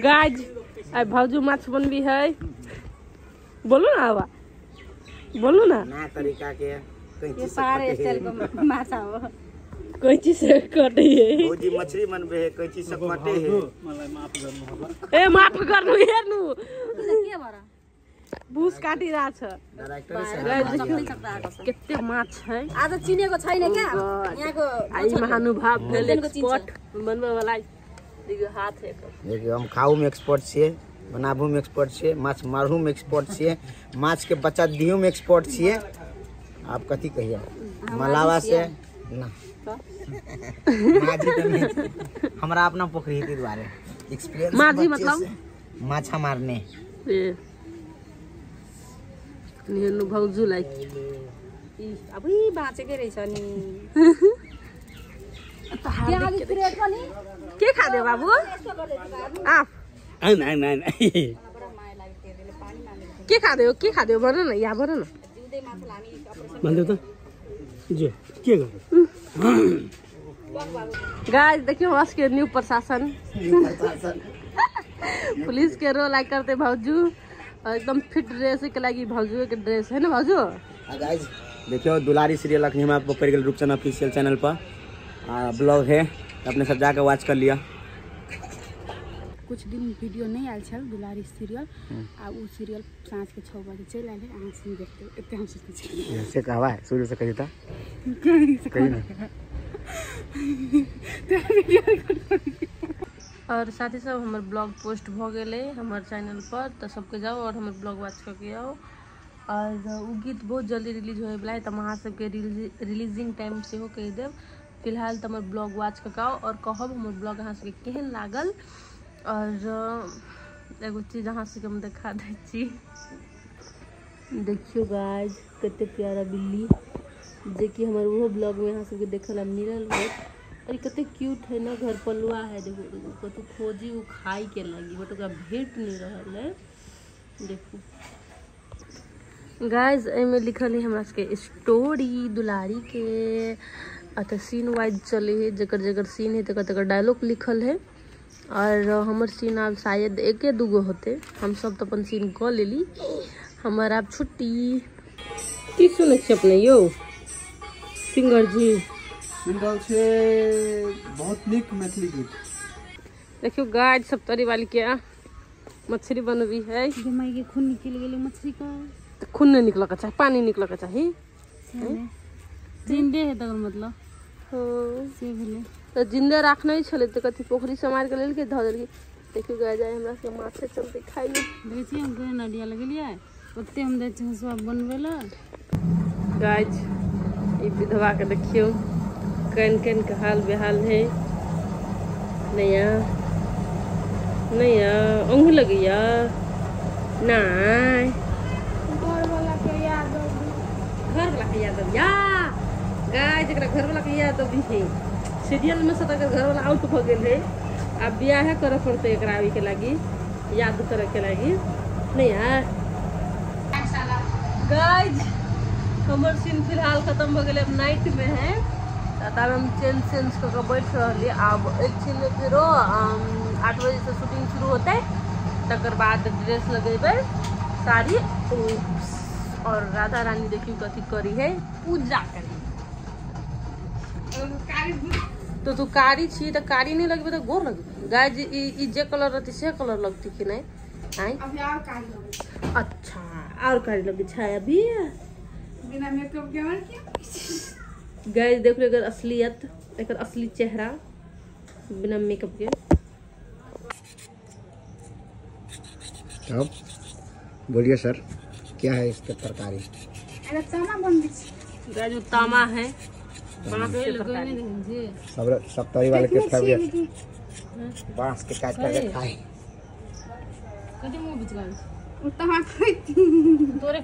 गाज आइ भौजू माछ बनबी है। बोलू ना आवा, बोलू ना। नया तरीका के ये सारे स्टाइल को माछा हो, कैंची से कटे है। भौजी मछली बनबे है, कैंची से कटे है। मलाई माफ गर्नु होला। ए माफ गर्नु हेर्नु के भरा भूस काटी रहा छ। कते माछ है आज चिनेको छैन क्या यहाँको। आई महानुभाव भेल एक्सपर्ट बनबै वाला। देखियो हाथ है। देखियो हम खाऊ में एक्सपर्ट छियै, बनाबू में एक्सपर्ट छियै, माछ मारू में एक्सपर्ट छियै, माछ के बच्चा दियो में एक्सपर्ट छियै। आप कथी कहिए मलावा से ना माझी त नहीं, हमरा अपना पोखरी है दुआरे एक्सपीरियंस। माझी मतलब माछा मारने। ए हेर्नु भाउजूलाई अब बाँचेकै रहेछ नि। के खाँदै बाबु? आफ के खाँदै हो, के खाँदै हो भन न, यहाँ भन न। भन्दै त जे के गर्नु। गाइस देखियो हमरा के न्यू प्रशासन, पुलिस के रोल आइ करते भाउजू। एकदम फिट ड्रेस के लागि भाउजू के ड्रेस है ना भाउजू। गाइस देखियो दुलारी सीरियल अखनी हमरा पड़ गेल रूपचंद ऑफिशियल चैनल पर ब्लॉग है, अपने सब जाके वॉच कर लिया। कुछ दिन वीडियो नहीं आयल छल दुलारी सीरियल, आ उ सीरियल साँझ के 6 बजे चलि आयल है। अहाँ सुन देखते एते हम सोचै छी से कहवा है शुरू से कही था कही ना। और साथी सब हमर ब्लॉग पोस्ट भ गेलै हमर चैनल पर, तो सबके जाओ और हमर ब्लॉग वॉच करके आओ। और उ गीत बहुत जल्दी रिलीज होय वाला है, तो अहाँ सबके रिलीजिंग टाइम सेहो कहि देब। फिलहाल तो हमर ब्लॉग वॉच कऽ आओ और कहब हमर ब्लॉग अहाँ सबके केहन लागल। और एगो चीज अहाँ सबके हम देखा दै छी। देखियो गाइस कते प्यारा बिल्ली, जेकि हमर ओहो ब्लॉग में अहाँ सबके देखल मिलल होत। अरे कते क्यूट है ना, घर पलुआ है। देखो देखो कतौ खोजी उ खाई के लगी, बट ओकरा भेट नहीं रहल है। देखो गाइस एहिमे लिखल है हमरा सबके स्टोरी दुलारी के। अतः सीन वाइज चले है, जकर जकर सीन है तकर तकर डायलॉग लिखल है। और हमर सीन आब शायद एके दूगो होते, हम सब तो अपन सीन कऽ लेली। हमर आब छुट्टी। की सुनै छी अपने यौ सिंगर जी? सुनि रहल छियै बहुत नीक मैथिली गीत। देखियो गाय सब तरी वाली के मछली बनबी है। माई के खून निकल गेलै मछली का। तो खून नहीं निकल के चाही, पानी निकल के चाही। जिंदे है तकर मतलब। हाँ से भेलै तो जिंदे राखने छलै तो कथी पोखरी से मार के लेलकै धऽ देलकै। देखियो गाय जाय हमरा के माछे चलते खाइ में। देखै छियै हम केहन आइडिया लगेलियै, ओते हम दै छियै हँसुआ बनबै लए। गाय ई विधवा के देखियो केन केन के हाल बेहाल है। नैया नैया ओंघ लगैया नाय। घर वाला के याद घर वाला के याद या गाय जकरा घर वाला के याद अभी है। सीरियल में से तकर घर वाला आउट भ गेल है, आब बियाह करे पड़ते एकरा आबि के लागी, याद करे के लागी। नहीं यार गाइस हमर सीन फिलहाल खत्म भ गेल, अब नाइट में है। तब हम चेंज चेंज कऽ के बैठ रहलियै। आब एक छिन में फेरो 8 बजे से शूटिंग शुरू होतै, तकर बाद ड्रेस लगेबै साड़ी। और राधा रानी देखियो कथी करी है, पूजा करी। तो तू कारी छी तो कारी नहीं लगबे तो गोर लगबे। गाय जी ई जे कलर रहती से कलर लगती कि नहीं? आई अभी और कारी लगै। अच्छा और कारी लगै छै अभी बिना मेकअप के। और क्या गाइस देख लो एकर असलियत, एकर असली चेहरा बिना मेकअप के। अब बोलिए सर क्या है इसके तरकारी? अरे तामा बनबै छी गाइस, जो तामा है सब सब तरी वाले के फेवरेट बांस के काट के खाए। कथि मुंह बिचगाल उ तामा खाइती तोरे।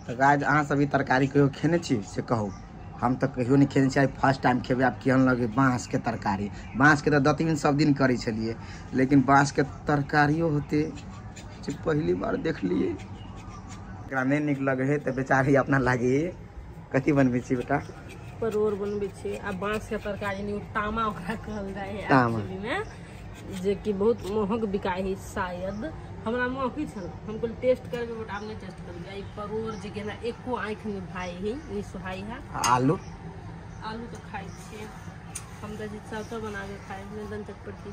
तो गाइस अहाँ सभी तरकारी कहियो खेने छी से कहू? हम तो कहियो नहीं खेने छी, फर्स्ट टाइम खेबै। आब केहन लगे बांस के तरकारी? बांस के तो दतमीन सब दिन करै छलियै, लेकिन बांस के तरकारियो होते से पहली बार देखलियै। एकरा नहीं नीक लगे है तो बेचारी अपना लागे। कथी बनबै छी बेटा? परोड़ बनबै छी आ बांस के तरकारी नहीं, तामा ओकरा कहल जाइ है एक्चुअली में। जे कि बहुत महग बिकाइ है शायद। हमरा महग छल, हम कहलियै टेस्ट करबै, बट आब नहि टेस्ट करबै। ई परोड़ जे कि हमरा एको आँखि नहि भाइ है, नहि सोहाइ है। आलू आलू तऽ खाइ छियै हम, तऽ चावल बनाके खाइ एकदम चटपटी।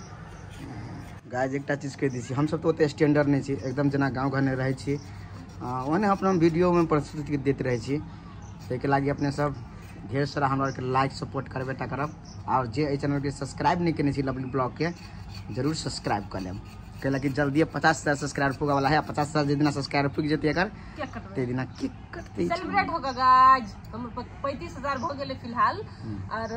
गाइस एकटा चीज कहि दै छी, हमसब तऽ ओते स्टैंडर्ड नहि छी, एकदम जेना गाँव घरमे रहै छी ओहने अपना वीडियोमे प्रस्तुति दैत रहै छी। ताहिके लागि अपने सब ढेर सारा हमरा आरके लाइक सपोर्ट करबे टा करब। और जे एहि चैनलके सब्सक्राइब नहीं केने छी लवली ब्लॉगके, जरूर सब्सक्राइब कर लेब, कैला कि जल्दी 50,000 सब्सक्राइबर पुगा वाला है। 50,000 जे दिना सब्सक्राइबर पुग जेतै एकर, ते दिना केक कटतै, सेलिब्रेट होगा गाइस। हमर 35,000 भऽ गेलै फिलहाल और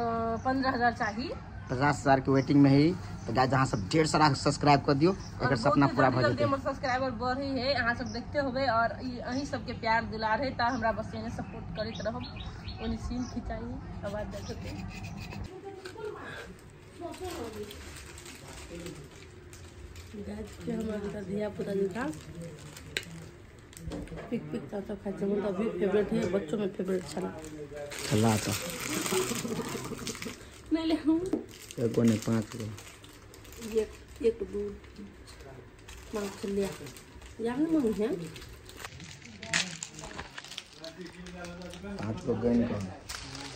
15,000 चाही। 50,000 के वेटिंग में है। तो गाइस अहाँ सब ढेर सारा सब्सक्राइब कर दियो, एकर सपना पूरा भऽ जेतै। हमर सब्सक्राइबर बढ़े है, अहाँ सब देखते होबे और अहीं सबके प्यार दुलार है, ता हमरा बस एने सपोर्ट करैत रहब। ओनी सीन खिंचाई आवाज देखते गाइस के हमर धिया पुता जी का पिक पिक चाचा खाइ छै। हमर अभी फेवरेट है, बच्चों में फेवरेट छला छला तो नहीं ले हूँ एगो नहीं 5 गो एक 1 2 3 5 लिया यार नहीं मम्मी है 5 गो गन को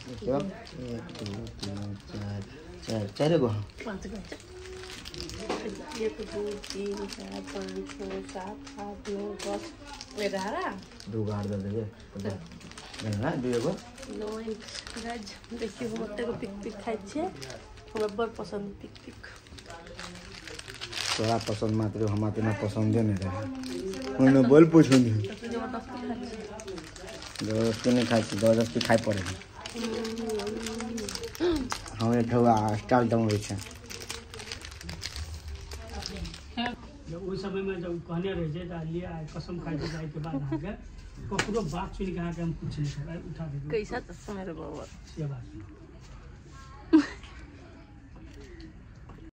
देखियो 1 2 3 4 4 4 गो 5 गो 1 2 3 4 5 6 7 8 9 10 11 दू गार दे देबे ना 2 गो 9। गाइस देखियो हम ओते को पिक पिक खाइ छियै, हमरा बड़ पसंद पिक पिक। तोरा पसंद मात्र, हमरा तो ना पसंदे नहीं रहे। ओने बोल पूछो नहीं, जबरदस्ती नहीं खाइ छी, जबरदस्ती खाइ पड़े। हम एक ठुआ स्टाइल दम होइ छै। ओहि समय में जब कहने रहे छै त लिया कसम खाइ छै, जाय के बाद अहाँके ककरो बात सुनि के अहाँके हम कुछ नहीं करब, उठा देब कैसा चश्मा रे बाबा। से बात